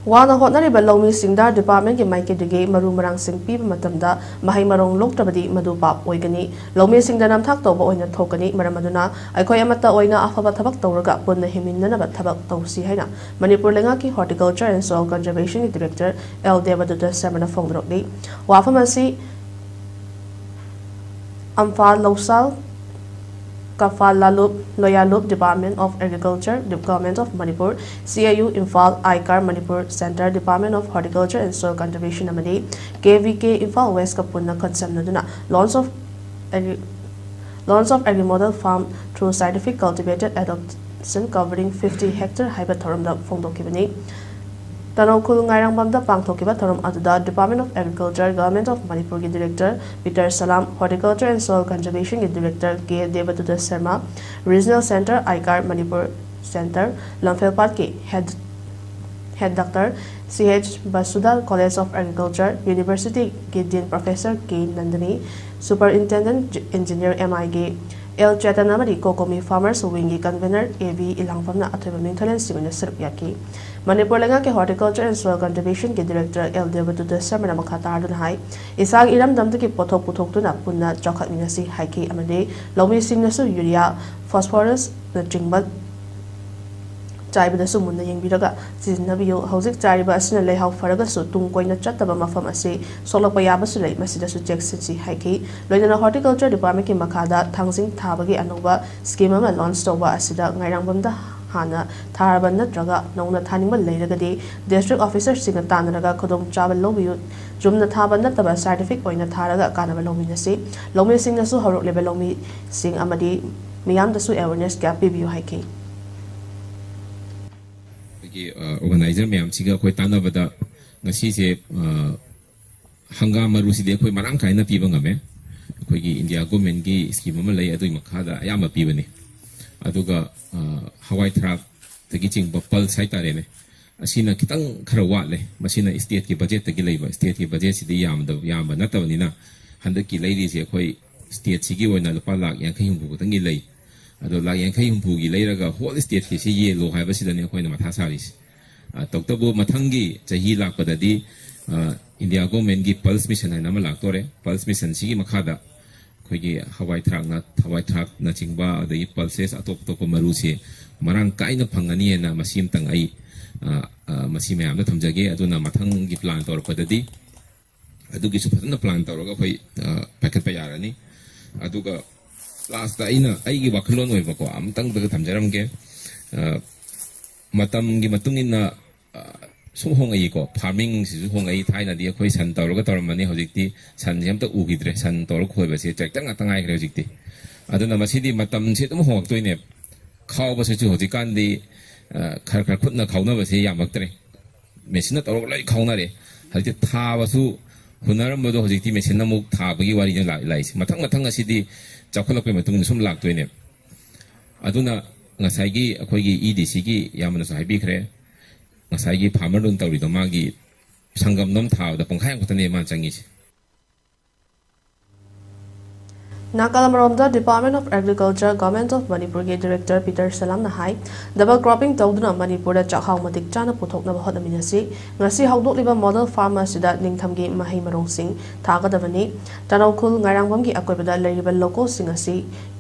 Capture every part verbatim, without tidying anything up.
ꯋꯥꯅ ꯍꯣꯠꯅꯔꯤꯕ ꯂꯧꯃꯤꯁꯤꯡꯗ ꯗꯤꯄꯥꯔꯠꯃꯦꯟꯒꯤ ꯃꯥꯏꯀꯩꯗꯒꯤ ꯃꯔꯨ ꯃꯔꯥꯡꯁꯤꯡ ꯄꯤꯕ ꯃꯇꯝꯗ ꯃꯍꯩ ꯃꯔꯣꯡ ꯂꯣꯛꯇ꯭ꯔꯕꯗꯤ ꯃꯗꯨ ꯄꯥꯞ ꯑꯣꯏꯒꯅꯤ꯫ ꯂꯧꯃꯤꯁꯤꯡꯗ ꯅꯝꯊꯥꯛ ꯇꯧꯕ ꯑꯣꯏꯅ ꯊꯣꯛꯀꯅꯤ꯫ ꯃꯔꯝ ꯑꯗꯨꯅ ꯑꯩꯈꯣꯏ ꯑꯃꯠꯇ ꯑꯣꯏꯅ ꯑꯐꯕ ꯊꯕꯛ ꯇꯧꯔꯒ ꯄꯨꯟꯅ ꯍꯤꯡꯃꯤꯟꯅꯅꯕ ꯊꯕꯛ ꯇꯧꯁꯤ ꯍꯥꯏꯅ ꯃꯅꯤꯄꯨꯔ ꯂꯩꯉꯥꯛꯀꯤ Horticulture and Soil Conservationꯒꯤ Director ꯑꯦꯜ ꯗꯦꯕꯗꯨꯇ ꯁꯔꯃꯅ ꯐꯣꯡꯗꯣꯔꯛꯂꯤ꯫ ꯋꯥꯐꯝ ꯑꯁꯤ ꯑꯝꯐꯥꯜ ꯂꯧꯁꯥꯜ ꯀꯐꯥꯜ ꯂꯥꯂꯨꯞ ꯂꯣꯌꯥꯂꯨꯞ Department of Agriculture, Government of Manipur, C A U Imphal, ꯑꯥꯏꯀꯥꯔ Manipur Center, Department of Horticulture and Soil Conservation ꯑꯃꯗꯤ K V K Imphal Westꯀ ꯄꯨꯟꯅ ꯈꯨꯠꯁꯝꯅꯗꯨꯅ Launch of Agri Launch of Agri Model Farm through Scientific Cultivated Adoption Covering fifty Hectare ꯍꯥꯏꯕ ꯊꯧꯔꯝꯗ ꯐꯣꯡꯗꯣꯛꯈꯤꯕꯅꯤ꯫ ꯇꯅꯧꯈꯨꯜ ꯉꯥꯏꯔꯥꯡꯕꯝꯗ ꯄꯥꯡꯊꯣꯛꯈꯤꯕ ꯊꯧꯔꯝ ꯑꯗꯨꯗ Department of Agriculture, Government of ꯃꯅꯤꯄꯨꯔꯒꯤ Director Peter Salam, Horticulture and Soil Conservationꯒꯤ Director K Debdutta Sharma, Regional Center ICAR Manipur Center ꯂꯝꯐꯦꯜꯄꯥꯠꯀꯤ Head Head Doctor C H ꯕꯁꯨꯗ, College of Agriculture Universityꯒꯤ Dean Professor K Nandini, Superintendent Engineer M I ꯒꯤ L Chetan ꯑꯃꯗꯤ COCOMI Farmers Wingꯒꯤ Convener A B ꯏꯂꯥꯡꯕꯝꯅ ꯑꯊꯣꯏꯕ ꯃꯤꯡꯊꯣꯜꯂꯦꯟꯁꯤꯡ ꯑꯣꯏꯅ ꯁꯔꯨꯛ ꯌꯥꯈꯤ꯫ ꯃꯅꯤꯄꯨꯔ ꯂꯩꯉꯥꯛꯀꯤ Horticulture and Soil Conservationꯒꯤ Director ꯑꯦꯜ ꯗꯦꯕꯗꯨꯇ ꯁꯔꯃꯅ ꯃꯈꯥ ꯇꯥꯗꯨꯅ ꯍꯥꯏ, ꯏꯁꯥꯒꯤ ꯏꯔꯝꯗꯝꯗꯒꯤ ꯄꯣꯠꯊꯣꯛ ꯄꯨꯊꯣꯛꯇꯨꯅ ꯄꯨꯟꯅ ꯆꯥꯎꯈꯠꯃꯤꯟꯅꯁꯤ ꯍꯥꯏꯈꯤ ꯑꯃꯗꯤ ꯂꯧꯃꯤꯁꯤꯡꯅꯁꯨ urea, phosphorusꯅꯆꯤꯡꯕ ꯆꯥꯏꯕꯗꯁꯨ ꯃꯨꯟꯅ ꯌꯦꯡꯕꯤꯔꯒ ꯁꯤꯖꯤꯟꯅꯕꯤꯌꯨ꯫ ꯍꯧꯖꯤꯛ ꯆꯥꯏꯔꯤꯕ ꯑꯁꯤꯅ ꯂꯩꯍꯥꯎ ꯐꯔꯒꯁꯨ ꯇꯨꯡ ꯀꯣꯏꯅ ꯆꯠꯇꯕ ꯃꯐꯝ ꯑꯁꯤ ꯁꯣꯛꯂꯛꯄ ꯌꯥꯕꯁꯨ ꯂꯩ, ꯃꯁꯤꯗꯁꯨ ꯆꯦꯛꯁꯤꯟꯁꯤ ꯍꯥꯏꯈꯤ꯫ ꯂꯣꯏꯅꯅ Horticulture Departmentꯀꯤ ꯃꯈꯥꯗ ꯊꯥꯡꯖꯤꯡ ꯊꯥꯕꯒꯤ ꯑꯅꯧꯕ scheme ꯑꯃ launch ꯇꯧꯕ ꯑꯁꯤꯗ ꯉꯥꯏꯔꯥꯡꯕꯝꯗ ꯍꯥꯟꯅ ꯊꯥꯔꯕ ꯅꯠꯇ꯭ꯔꯒ ꯅꯧꯅ ꯊꯥꯅꯤꯡꯕ ꯂꯩꯔꯒꯗꯤ district officerꯁꯤꯡꯒ ꯇꯥꯟꯅꯔꯒ ꯈꯨꯗꯣꯡꯆꯥꯕ ꯂꯧꯕꯤꯌꯨ꯫ ꯆꯨꯝꯅ ꯊꯥꯕ ꯅꯠꯇꯕ scientific ꯑꯣꯏꯅ ꯊꯥꯔꯒ ꯀꯥꯟꯅꯕ ꯂꯧꯃꯤꯟꯅꯁꯤ꯫ ꯂꯧꯃꯤꯁꯤꯡꯅꯁꯨ ꯍꯧꯔꯛꯂꯤꯕ ꯂꯧꯃꯤꯁꯤꯡ ꯑꯃꯗꯤ ꯃꯤꯌꯥꯝꯗꯁꯨ awareness ꯀꯌꯥ ꯄꯤꯕꯤꯌꯨ ꯍꯥꯏꯈꯤ꯫ ꯑꯩꯈꯣꯏꯒꯤ ꯑꯣꯔꯒꯅꯥꯏꯖꯔ ꯃꯌꯥꯝꯁꯤꯒ ꯑꯩꯈꯣꯏ ꯇꯥꯟꯅꯕꯗ ꯉꯁꯤꯁꯦ ꯑ, ꯍꯪꯒꯥꯝ ꯃꯔꯨꯁꯤꯗꯤ ꯑꯩꯈꯣꯏ ꯃꯔꯥꯡ ꯀꯥꯏꯅ ꯄꯤꯕ ꯉꯝꯃꯦ꯫ ꯑꯩꯈꯣꯏꯒꯤ ꯏꯟꯗꯤꯌꯥ ꯒꯣꯔꯃꯦꯟꯒꯤ ꯁ꯭ꯀꯤꯝ ꯑꯃ ꯂꯩ, ꯑꯗꯨꯒꯤ ꯃꯈꯥꯗ ꯑꯌꯥꯝꯕ ꯄꯤꯕꯅꯤ꯫ ꯑꯗꯨꯒ ꯑ, ꯍꯋꯥꯏ ꯊꯔꯥꯛꯇꯒꯤ ꯆꯤꯡꯕ ꯄꯜꯁ ꯍꯥꯏꯇꯥꯔꯦꯅꯦ, ꯑꯁꯤꯅ ꯈꯤꯇꯪ ꯈꯔ ꯋꯥꯠꯂꯦ꯫ ꯃꯁꯤꯅ ꯁ꯭ꯇꯦꯠꯀꯤ ꯕꯖꯦꯠꯇꯒꯤ ꯂꯩꯕ, ꯁ꯭ꯇꯦꯠꯀꯤ ꯕꯖꯦꯠꯁꯤꯗꯤ ꯌꯥꯝꯗꯕ, ꯌꯥꯝꯕ ꯅꯠꯇꯕꯅꯤꯅ ꯍꯟꯗꯛꯀꯤ ꯂꯩꯔꯤꯁꯦ ꯑꯩꯈꯣꯏ ꯁ꯭ꯇꯦꯠꯁꯤꯒꯤ ꯑꯣꯏꯅ ꯂꯨꯄꯥ ꯂꯥꯈ ꯌꯥꯡꯈꯩ ꯍꯨꯝꯐꯨ ꯈꯛꯇꯪꯒꯤ ꯂꯩ꯫ ꯑꯗꯣ ꯂꯥꯈ ꯌꯥꯡꯈꯩ ꯍꯨꯝꯐꯨꯒꯤ ꯂꯩꯔꯒ ꯍꯣꯜ ꯁ꯭ꯇꯦꯠꯀꯤꯁꯤ ꯌꯦꯜꯂꯣ ꯍꯥꯏꯕꯁꯤꯗꯅꯤ ꯑꯩꯈꯣꯏꯅ ꯃꯊꯥ ꯁꯥꯔꯤꯁꯦ꯫ ꯑ, ꯇꯧꯕꯇꯕꯨ ꯃꯊꯪꯒꯤ ꯆꯍꯤ ꯂꯥꯛꯄꯗꯗꯤ, ꯑ, ꯏꯟꯗꯤꯌꯥ ꯒꯣꯔꯃꯦꯟꯒꯤ ꯄꯜꯁ ꯃꯤꯁꯟ ꯍꯥꯏꯅ ꯑꯃ ꯂꯥꯛꯇꯣꯔꯦ꯫ ꯄꯜꯁ ꯃꯤꯁꯟꯁꯤꯒꯤ ꯃꯈꯥꯗ ꯑꯩꯈꯣꯏꯒꯤ ꯍꯋꯥꯏ ꯊ꯭ꯔꯥꯛꯅ, ꯍꯋꯥꯏ ꯊ꯭ꯔꯥꯛꯅꯆꯤꯡꯕ, ꯑꯗꯒꯤ ꯄꯜꯁꯦꯁ ꯑꯇꯣꯞ ꯑꯇꯣꯞꯄ ꯃꯔꯨꯁꯦ ꯃꯔꯥꯡ ꯀꯥꯏꯅ ꯐꯪꯒꯅꯤ ꯍꯥꯏꯅ ꯃꯁꯤ ꯑꯃꯇꯪ ꯑꯩ, ꯑ, ꯑ, ꯃꯁꯤ ꯃꯌꯥꯝꯗ ꯊꯝꯖꯒꯦ꯫ ꯑꯗꯨꯅ ꯃꯊꯪꯒꯤ ꯄ꯭ꯂꯥꯟ ꯇꯧꯔꯛꯄꯗꯗꯤ ꯑꯗꯨꯒꯤꯁꯨ ꯐꯖꯅ ꯄ꯭ꯂꯥꯟ ꯇꯧꯔꯒ ꯑꯩꯈꯣꯏ, ꯑ, ꯄꯥꯏꯈꯠꯄ ꯌꯥꯔꯅꯤ꯫ ꯑꯗꯨꯒ ꯂꯥꯁꯇ ꯑꯩꯅ ꯑꯩꯒꯤ ꯋꯥꯈꯜꯂꯣꯟ ꯑꯣꯏꯕꯀꯣ, ꯑꯃꯇꯪꯗꯒ ꯊꯝꯖꯔꯝꯒꯦ꯫ ꯑ, ꯃꯇꯝꯒꯤ ꯃꯇꯨꯡ ꯏꯟꯅ, ꯑ, ꯁꯨꯝ ꯍꯣꯡꯉꯛꯏꯀꯣ꯫ ꯐꯥꯔꯃꯤꯡꯁꯤꯁꯨ ꯍꯣꯡꯉꯛꯏ꯫ ꯊꯥꯏꯅꯗꯤ ꯑꯩꯈꯣꯏ ꯁꯟ ꯇꯧꯔꯒ ꯇꯧꯔꯝꯕꯅꯤ, ꯍꯧꯖꯤꯛꯇꯤ ꯁꯟꯁꯦ ꯑꯝꯇ ꯎꯈꯤꯗ꯭ꯔꯦ꯫ ꯁꯟ ꯇꯧꯔꯒ ꯈꯣꯏꯕꯁꯦ ꯇ꯭ꯔꯦꯛꯇꯔ ꯉꯥꯛꯇ ꯉꯥꯏꯈ꯭ꯔꯦ ꯍꯧꯖꯤꯛꯇꯤ꯫ ꯑꯗꯨꯅ ꯃꯁꯤꯗꯤ ꯃꯇꯝꯁꯦ ꯑꯗꯨꯝ ꯍꯣꯡꯉꯛꯇꯣꯏꯅꯦꯕ꯫ ꯈꯥꯎꯕꯁꯤꯁꯨ ꯍꯧꯖꯤꯛꯀꯥꯟꯗꯤ, ꯑ, ꯈꯔ ꯈꯔ ꯈꯨꯠꯅ ꯈꯥꯎꯅꯕꯁꯦ ꯌꯥꯝꯃꯛꯇ꯭ꯔꯦ꯫ ꯃꯦꯆꯤꯟꯅ ꯇꯧꯔꯒ ꯂꯣꯏ ꯈꯥꯎꯅꯔꯦ꯫ ꯍꯧꯖꯤꯛꯇꯤ ꯊꯥꯕꯁꯨ ꯍꯨꯟꯅꯔꯝꯕꯗꯣ ꯍꯧꯖꯤꯛꯇꯤ ꯃꯦꯆꯤꯟꯅ ꯑꯃꯨꯛ ꯊꯥꯕꯒꯤ ꯋꯥꯔꯤꯅ ꯂꯥꯛ-, ꯂꯥꯛꯏꯁꯦ꯫ ꯃꯊꯪ ꯃꯊꯪ ꯑꯁꯤꯗꯤ ꯆꯥꯎꯈꯠꯂꯛꯄꯒꯤ ꯃꯇꯨꯡ ꯏꯟꯅ ꯁꯨꯝ ꯂꯥꯛꯇꯣꯏꯅꯦꯕ꯫ ꯑꯗꯨꯅ ꯉꯁꯥꯏꯒꯤ ꯑꯩꯈꯣꯏꯒꯤ ꯏ ꯗꯤ ꯁꯤꯒꯤ ꯏꯌꯥꯝꯕꯅꯁꯨ ꯍꯥꯏꯕꯤꯈ꯭ꯔꯦ, ꯉꯁꯥꯏꯒꯤ ꯐꯥꯔꯃꯔꯗꯨꯅ ꯇꯧꯔꯤꯗꯣ, ꯃꯥꯒꯤ ꯁꯪꯒꯝꯗꯣ ꯑꯃ ꯊꯥꯕꯗ ꯄꯨꯡꯈꯥꯏ ꯑꯃꯈꯛꯇꯅꯦ ꯃꯥꯅ ꯆꯪꯉꯤꯁꯦ꯫ ꯅꯥꯀꯜ ꯑꯃꯔꯣꯝꯗ, Department of Agriculture, Government of ꯃꯅꯤꯄꯨꯔꯒꯤ ꯗꯤꯔꯦꯛꯇꯔ ꯄꯤꯇꯔ ꯁꯂꯥꯝꯅ ꯍꯥꯏ, ꯗꯕꯜ ꯀ꯭ꯔꯣꯞꯄꯤꯡ ꯇꯧꯗꯨꯅ ꯃꯅꯤꯄꯨꯔꯗ ꯆꯥꯛꯍꯥꯎ ꯃꯇꯤꯛ ꯆꯥꯅ ꯄꯨꯊꯣꯛꯅꯕ ꯍꯣꯠꯅꯃꯤꯟꯅꯁꯤ꯫ ꯉꯁꯤ ꯍꯧꯗꯣꯛꯂꯤꯕ ꯃꯣꯗꯦꯜ ꯐꯥꯔꯝ ꯑꯁꯤꯗ ꯅꯤꯡꯊꯝꯒꯤ ꯃꯍꯩ ꯃꯔꯣꯡꯁꯤꯡ ꯊꯥꯒꯗꯕꯅꯤ꯫ ꯇꯅꯧꯈꯨꯜ ꯉꯥꯏꯔꯥꯡꯕꯝꯒꯤ ꯑꯀꯣꯏꯕꯗ ꯂꯩꯔꯤꯕ ꯂꯧꯀꯣꯜꯁꯤꯡ ꯑꯁꯤ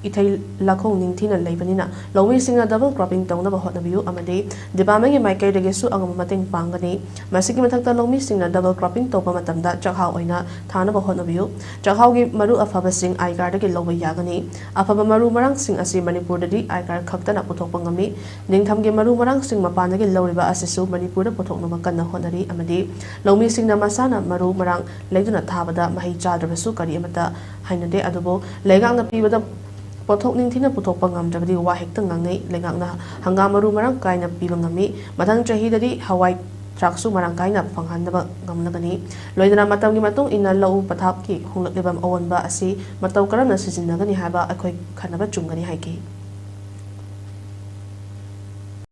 ꯏꯊꯩ ꯂꯧꯈꯣꯡ ꯅꯤꯡꯊꯤꯅ ꯂꯩꯕꯅꯤꯅ ꯂꯧꯃꯤꯁꯤꯡꯅ ꯗꯕꯜ ꯀ꯭ꯔꯣꯞꯄꯤꯡ ꯇꯧꯅꯕ ꯍꯣꯠꯅꯕꯤꯌꯨ ꯑꯃꯗꯤ ꯗꯤꯄꯥꯔꯠꯃꯦꯟꯒꯤ ꯃꯥꯏꯀꯩꯗꯒꯤꯁꯨ ꯑꯉꯝꯕ ꯃꯇꯦꯡ ꯄꯥꯡꯒꯅꯤ꯫ ꯃꯁꯤꯒꯤ ꯃꯊꯛꯇ ꯂꯧꯃꯤꯁꯤꯡꯅ ꯗꯕꯜ ꯀ꯭ꯔꯣꯞꯄꯤꯡ ꯇꯧꯕ ꯃꯇꯝꯗ ꯆꯥꯛꯍꯥꯎ ꯑꯣꯏꯅ ꯊꯥꯅꯕ ꯍꯣꯠꯅꯕꯤꯌꯨ꯫ ꯆꯥꯛꯍꯥꯎꯒꯤ ꯃꯔꯨ ꯑꯐꯕꯁꯤꯡ ꯑꯥꯏ ꯀꯥꯔꯗꯒꯤ ꯂꯧꯕ ꯌꯥꯒꯅꯤ꯫ ꯑꯐꯕ ꯃꯔꯨ ꯃꯔꯥꯡꯁꯤꯡ ꯑꯁꯤ ꯃꯅꯤꯄꯨꯔꯗꯗꯤ ꯑꯥꯏ ꯀꯥꯔꯗ ꯈꯛꯇꯅ ꯄꯨꯊꯣꯛꯄ ꯉꯝꯃꯤ꯫ ꯅꯤꯡꯊꯝꯒꯤ ꯃꯔꯨ ꯃꯔꯥꯡꯁꯤꯡ ꯃꯄꯥꯟꯗꯒꯤ ꯂꯧꯔꯤꯕ ꯑꯁꯤꯁꯨ ꯃꯅꯤꯄꯨꯔꯗ ꯄꯨꯊꯣꯛꯅꯕ ꯀꯟꯅ ꯍꯣꯠꯅꯔꯤ ꯑꯃꯗꯤ ꯂꯧꯃꯤꯁꯤꯡꯅ ꯃꯁꯥꯅ ꯃꯔꯨ ꯃꯔꯥꯡ ꯂꯩꯗꯨꯅ ꯊꯥꯕꯗ ꯃꯍꯩ ꯆꯥꯗ꯭ꯔꯕꯁꯨ ꯀꯔꯤ ꯑꯃꯠꯇ ꯍꯥꯏꯅꯗꯦ꯫ ꯑꯗꯨꯕꯨ ꯂꯩꯉꯥꯛꯅ ꯄꯤꯕꯗ ꯄꯣꯠꯊꯣꯛ ꯅꯤꯡꯊꯤꯅ ꯄꯨꯊꯣꯛꯄ ꯉꯝꯗ꯭ꯔꯕꯗꯤ ꯋꯥ ꯍꯦꯛꯇ ꯉꯥꯡꯅꯩ꯫ ꯂꯩꯉꯥꯛꯅ ꯍꯪꯒꯥꯝ ꯃꯔꯨ ꯃꯔꯥꯡ ꯀꯥꯏꯅ ꯄꯤꯕ ꯉꯝꯃꯤ꯫ ꯃꯊꯪ ꯆꯍꯤꯗꯗꯤ ꯍꯋꯥꯏ ꯊ꯭ꯔꯥꯛꯁꯨ ꯃꯔꯥꯡ ꯀꯥꯏꯅ ꯐꯪꯍꯟꯅꯕ ꯉꯝꯂꯒꯅꯤ꯫ ꯂꯣꯏꯅꯅ ꯃꯇꯝꯒꯤ ꯃꯇꯨꯡ ꯏꯟꯅ ꯂꯧꯎ ꯄꯊꯥꯞꯀꯤ ꯍꯣꯡꯂꯛꯂꯤꯕ ꯑꯑꯣꯟꯕ ꯑꯁꯤ ꯃꯇꯧ ꯀꯔꯝꯅ ꯁꯤꯖꯤꯟꯅꯒꯅꯤ ꯍꯥꯏꯕ ꯑꯩꯈꯣꯏ ꯈꯟꯅꯕ ꯆꯨꯝꯒꯅꯤ ꯍꯥꯏꯈꯤ꯫